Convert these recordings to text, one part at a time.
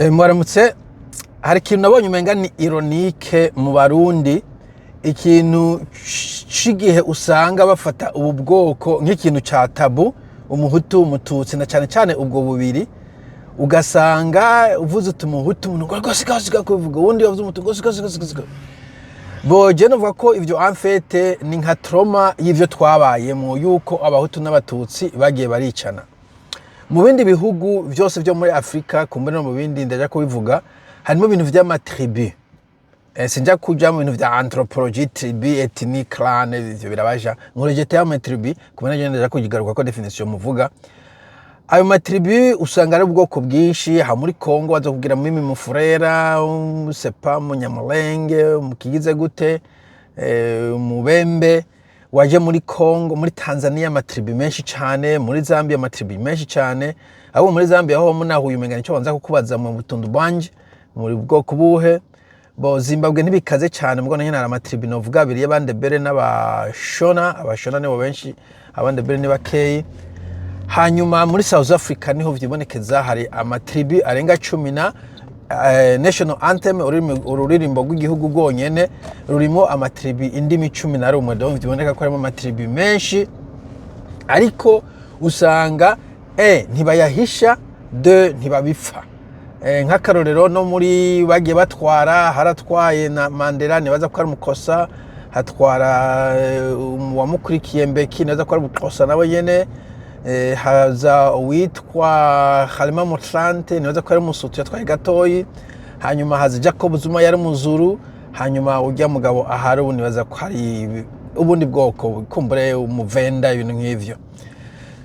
Mwaramutse. Hari ikintu nabonye umenga ni ironique mu Barundi, ikintu c'igihe usanga bafata ubu bwoko nk'ikintu ca tabou, umuhutu, umututsi, na cane cane ubwo bubiri. Ugasanga uvuze uti umuhutu, umuntu ngo siga siga kubivuga, uwundi yavuze umutu ngo siga siga siga siga. Bon, je novuga ko ivyo en fait ni nka trauma y'ivyo twabayemwo, yuko abahutu n'abatutsi bagiye baricana. Mu bindi bihugu vyose vyo muri Afrika, kumbure no mu bindi ndaja kubivuga, harimo ibintu vy'amatribu. Sinja kuja mu bintu vya anthropologie, tribu, ethnie, clan, ivyo birabaja nkoreje terme tribu, kubona je ndaja kugigaruka ko définition muvuga. Ayo matribu usanga ari ubwoko bwinshi. Ha muri Congo baza kugira mimi mufurera, sepa munyamulenge, mukigize gute, mubembe. Waje muri Congo, muri Tanzania amatribu menshi cane, muri Zambia amatribu menshi cane. Ahubwo muri Zambia ho munahuye umenga nico banza kukubaza: mu butundu bwanje muri bwoko buhe? Bo Zimbabwe ntibikaze cyane, mubwo nyine hari amatribu novuga abiri y'abandebere n'abashona. Abashona nibo benshi, abandebere ni bakeyi. Hanyuma muri South Africa niho vyibonekeza, hari amatribu arenga 10 na national anthem, ururirimbo rw'igihugu rwonyene rurimo amatribu, indimi 11. Donc vyiboneka ko harimo amatribu menshi, ariko usanga ntibayahisha, de ntibabipfa. Nk'akarorero no muri bagiye batwara, haratwaye na Mandela, nibaza ko ari umukosa, hatwara uwamukurikiye Mbeki, nibaza ko ari umukosa nawe nyene. Haza uwitwa Kgalema Motlanthe, nibaza ko ari umusutu, yatwaye gatoyi. Hanyuma haza Jacob Zuma, yari umuzuru. Hanyuma urya mugabo ahari ubu, nibaza ko hari ubundi bwoko, kumbure umuvenda, ibintu nk'ivyo.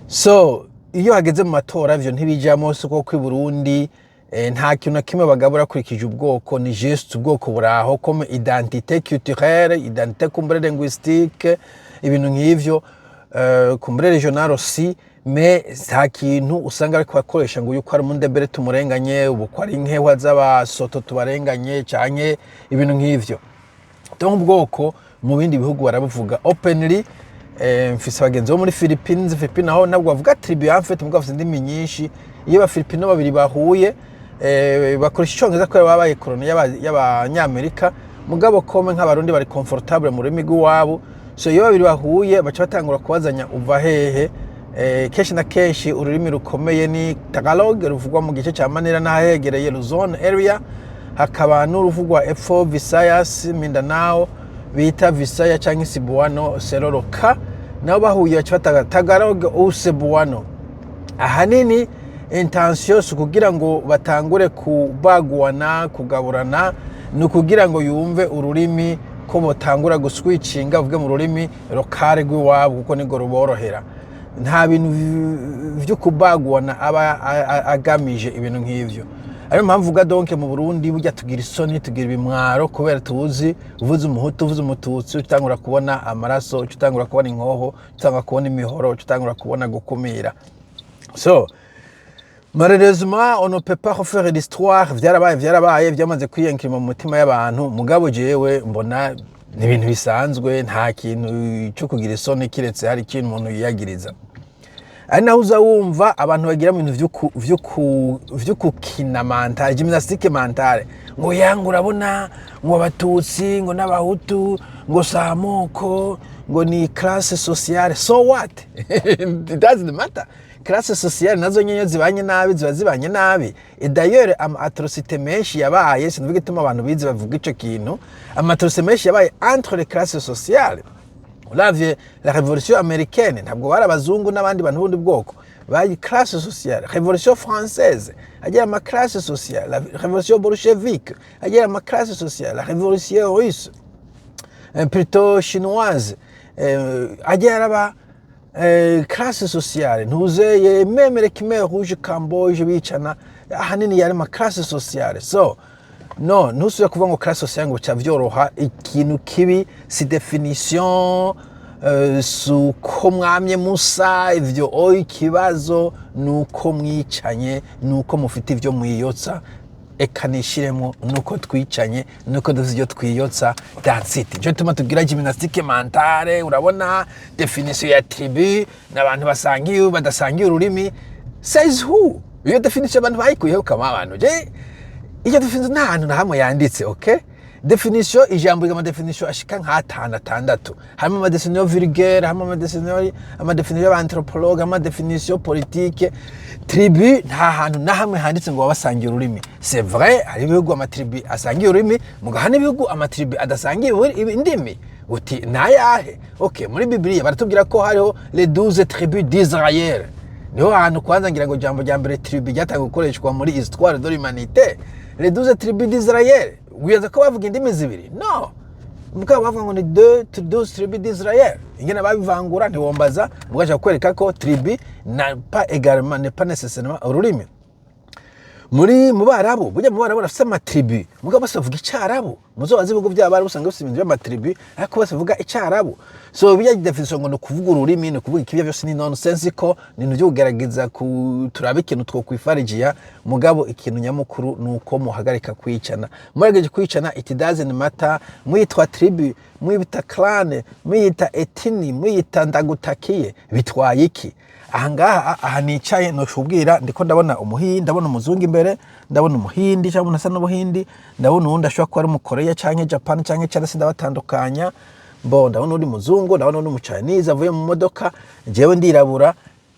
So iyo hageze mu matora ivyo ntibijamo. Si ko i Burundi nta kintu na kimwe bagabura bakurikije ubwoko, ni juste ubwoko buraho comme identité culturelle, identité kumbure linguistique, ibintu nk'ivyo, kumbure régional aussi, mais nta kintu usanga ariko bakoresha ngo yuko ari umundebere tumurenganye, ubu ko ari inkehwa z'abasoto tubarenganye, canke ibintu nk'ivyo. Donc ubwoko mu bindi bihugu barabuvuga openly. Mfise abagenzi bo muri Philippines. Philippines aho ntabwo bavuga tribu en fait, mugabo bafise indimi nyinshi. Iyo abafilipino babiri bahuye, bakoresha icongereza kubera babaye koloni y'abanyamerika, mugabo comme nk'abarundi bari confortable mu rurimi rw'iwabo. So iyo babiri bahuye baca batangura kubazanya: uva hehe? Kenshi na kenshi ururimi rukomeye ni Tagalog, ruvugwa mu gice ca Manila n'ahegereye, Luzon area. Hakaba n'uruvugwa epfo Visayas, Mindanao, bita Visaya canke Cebuano Seroroka. Nabo bahuye baca bataga Tagalog ou Cebuano. Ahanini intention si ukugira ngo batangure kubagwana, kugaburana, ni ukugira ngo yumve ururimi, ko botangura guswicinga bavuge mu rurimi locale rw'iwabo, kuko nirwo ruborohera. Nta bintu vyo kubagwana aba agamije, ibintu nk'ivyo. Ariyo mpamvu uvuga donc mu Burundi burya tugira isoni, tugira ibimwaro, kubera tuzi uvuze umuhutu, uvuze umututsi, utangura kubona amaraso, utangura kubona inkoho, utangura kubona imihoro, utangura kubona gukumira. So malheureusement on ne peut pas refaire l'histoire. Vyarabaye, vyarabaye, vyamaze kwiyankirima mu mutima y'abantu. Mugabo jewe mbona ni ibintu bisanzwe, nta kintu cyo kugira isoni, kiretse hari ikintu umuntu yiyagiriza. Ari naho uza wumva abantu bagira mu bintu vyo kukina mentale, gymnastique mentale, ngo yanga urabona ngo abatutsi ngo n'abahutu ngo si amoko, ngo ni classe sociale. So what? It doesn't matter. Classe sociale nazo nyene zibanye nabi ziba zibanye nabi. Et d'ailleurs ama atrocité menshi yabaye, sinvuga ituma abantu bize bavuga ico kintu, ama atrocité menshi yabaye entre les classes sociales. Uravye la révolution américaine, ntabwo bari abazungu n'abandi bantu b'ubundi bwoko, bari classe sociale. Révolution française agira ama classe sociale, la révolution bolchevique agira ama classe sociale, la révolution russe, plutôt chinoise, agira araba classe sociale. Ntuzeye même les Khmer rouge, Cambodge, bicana ahanini yari ama classe sociale. So no ntusubire kuvuga ngo classe sociale ngo bica vyoroha. Ikintu kibi si définition, si uko mwamye musa ivyo o ikibazo ni uko mwicanye, ni uko mufite ivyo mwiyotsa. Eka nishiremo nuko twicanye, nuko dufite ivyo twiyotsa. That's it. Nico gituma tugira gymnastique mentale. Urabona définition ya tribu n'abantu basangiye, badasangiye ururimi, says who? Iyo définition abantu bayikuyeho kama abantu je. Iyo définition nta hantu na hamwe yanditse. Okay, définition, ijambo ama définition ashika nk'atanu, atandatu. Harimo ama définition vulgaire, harimo ama définition y'aba anthropologue, harimo ama définition politique. Tribu nta hantu na hamwe handitse ngo baba basangiye ururimi. C'est vrai, hari ibihugu ama tribu asangiye ururimi, mugaha n'ibihugu ama tribu adasangiye indimi. Uti nayahe? Okay, muri Bibiliya baratubwira ko hariho les 12 tribus d'Israël. Niho hantu kwanza ngira ngo jambo rya mbere tribu ryatangiye gukoreshwa muri histoire de l'humanité. Les 12 tribus d'Israël, wibaza ko bavuga indimi zibiri? No, mugabo bavuga ngo ni deux 12 tribus d'Israël. Ingene babivangura ntiwombaza. Mugaca kwereka ko tribu n'a pas également, n'est pas nécessairement ururimi. Muri mu Barabu, burya mu Barabu barafise ama tribu, mugabo bose bavuga Icarabu. Muzobaze ibihugu by'Abarabu, usanga bafise ibintu by'ama tribu, ariko bose bavuga Icarabu. So bijya définition ngo ni ukuvuga ururimi, ni ukuvuga ikibya, byose ni nonsense, ko ni ibintu byo kugerageza turaba ikintu twokwifarigiya. Mugabo ikintu nyamukuru ni uko muhagarika kwicana. Mugerageje kwicana, it doesn't matter mwitwa tribu, mwita clan, mwita ethnie, mwita ndagutakiye, bitwaye iki? Aha ngaha, aha nicaye, noshubwira ndiko ndabona Umuhindi, ndabona umuzungu imbere, ndabona Umuhindi cyangwa umuntu asa n'Ubuhindi, ndabona uwundi ashobora kuba ari Umukoreya canke Japan canke China, sindabatandukanya. Bo ndabona undi muzungu, ndabona undi mu Chinese avuye mu modoka, jewe ndirabura.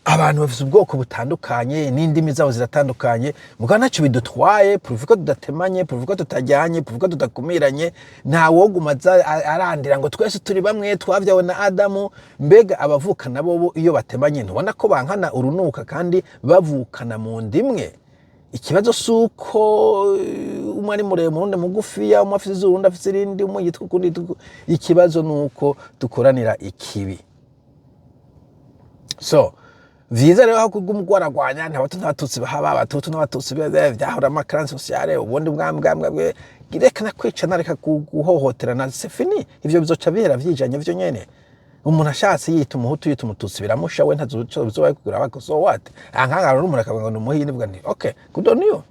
Abantu bafise ubwoko butandukanye n'indimi zabo ziratandukanye, mugabo ntacyo bidutwaye pourvu ko tudatemanye, pourvu ko tutajyanye, pourvu ko tudakumiranye. Nta woguma aza arandira ngo twese turi bamwe, twavyawe na Adamu. Mbega abavukana bobo iyo batemanye, ntubona ko bankana urunuka kandi bavukana mu ndimwe? Ikibazo si uko umwe ari muremure, uwundi mugufiya, umwe afise izuru, uwundi afise irindi, umwe yitwa ukundi yitwa uku. Ikibazo ni uko dukoranira ikibi. So vyiza rero aho kuguma ugwaragwanya, nta Bahutu n'Abatutsi bahaba, Abatutsi n'Abatutsi vyahora ama clan sociale, ubundi bwami bwami bwe. Reka na kwicana, reka guhohoterana, c'est fini. Ivyo bizoca bihera vyijanye vyo nyene. Umuntu ashatse yita Umuhutu, yita Umututsi, biramusha we, ntazoba kugura bako. So what? Ankanga rero umuntu akavuga ngo ni Umuhindi, mvuga nti okay, good on you.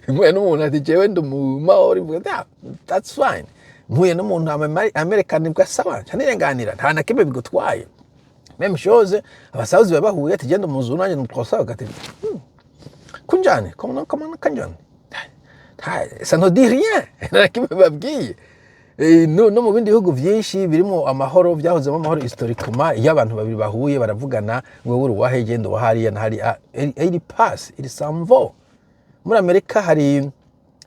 Mpuye n'umuntu ati jewe ndi Umumaori, mvuga yeah, that's fine. Mpuye n'umuntu American, bwa sawa, nca nirenganira, nta na kimwe bigutwaye. Même chose Abasauzi baba bahuye ati genda umuzungu, nanjye umutwasa, ati kunjani comment, comment kanjani, ça ne dit rien, nta na kimwe babwiye. No mu bindi bihugu byinshi birimo amahoro, byahozemo amahoro historiquement, iyo abantu babiri bahuye baravugana ngo wowe uri uwahe, genda uwa hariya na hariya, iri passe iri samvo. Muri Amerika hari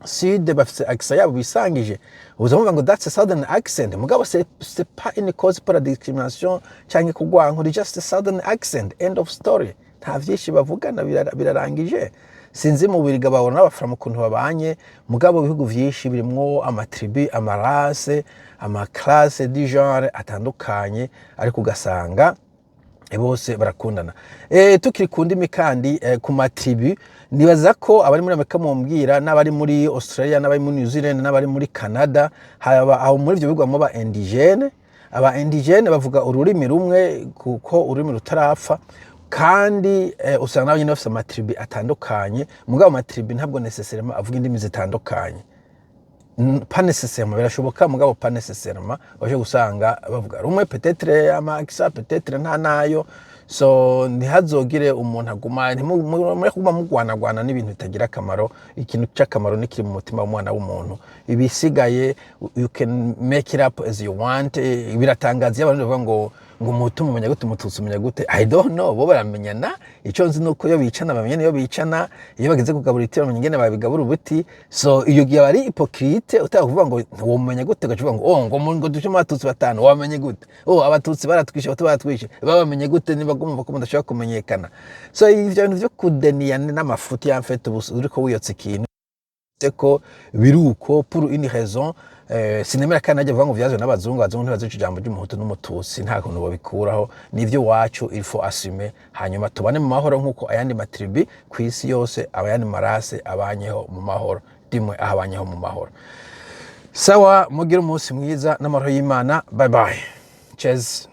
sud, bafise accent yabo bisangije, uza mumva ngo that's a southern accent, mugabo c'est pas une cause pour la discrimination canke kugwanka, ni just a southern accent, end of story. Nta vyinshi bavugana, birarangije. Sinzi mu Biriga babona n'Abaframa ukuntu babanye, mugabo ibihugu vyinshi birimwo ama tribu, ama race, ama classe du genre atandukanye, ariko ugasanga bose barakundana. Tukiri ku ndimi kandi, ku ma tribu, nibaza ko abari muri Amerika mumbwira, n'abari muri Australia, n'abari muri New Zealand, n'abari muri Canada, haba aho muri ivyo bihugu harimo aba indigène. Aba indigène bavuga ururimi rumwe kuko ururimi rutarapfa, kandi usanga nabo nyene bafise ama tribu atandukanye, mugabo ama tribu ntabwo nécessairement avuga indimi zitandukanye. Pas nécessairement. Birashoboka, mugabo pas nécessairement. Waje gusanga bavuga rumwe, peut-être ama accent, peut-être nta nayo. So ntihazogire umuntu aguma mureke kuguma mugwanagwana n'ibintu bitagira akamaro. Ikintu cy'akamaro ni kiri mu mutima w'umwana w'umuntu, ibisigaye you can make it up as you want. Biratangaza iyo abantu bavuga ngo Umuhutu umumenya gute, Umututsi umenya gute? I don't know, bo baramenyana. Icyo nzi nuko iyo bicana bamenya iyo bicana, iyo bageze kugabura ibiti bamenya ingene babigabura ubuti. So iyo gihe bari hypocrite utaka kuvuga ngo womenya gute, ugaca uvuga ngo oh, ngo duce mu Batutsi batanu, wamenye gute? Oh, Abatutsi baratwishe, Abahutu baratwishe, babamenye gute niba gumva ko mudashobora kumenyekana? So ivyo bintu vyo kudeniya n'amafuti ya mfete, ubu uriko wiyotsa ikintu ko biruko pour une raison. Sinemera kandi najya avuga ngo vyazwe n'abazungu. Abazungu ntibazi ico jambo ry'Umuhutu n'Umututsi, nta kuntu babikuraho, nivyo wacu, il faut assumer, hanyuma tubane mu mahoro nk'uko ayandi ma tribu ku isi yose, abayandi ma race abanyeho mu mahoro, dimwe aho abanyeho mu mahoro. Sawa, mugire umunsi mwiza n'amahoro y'Imana. Bye bye, cheers.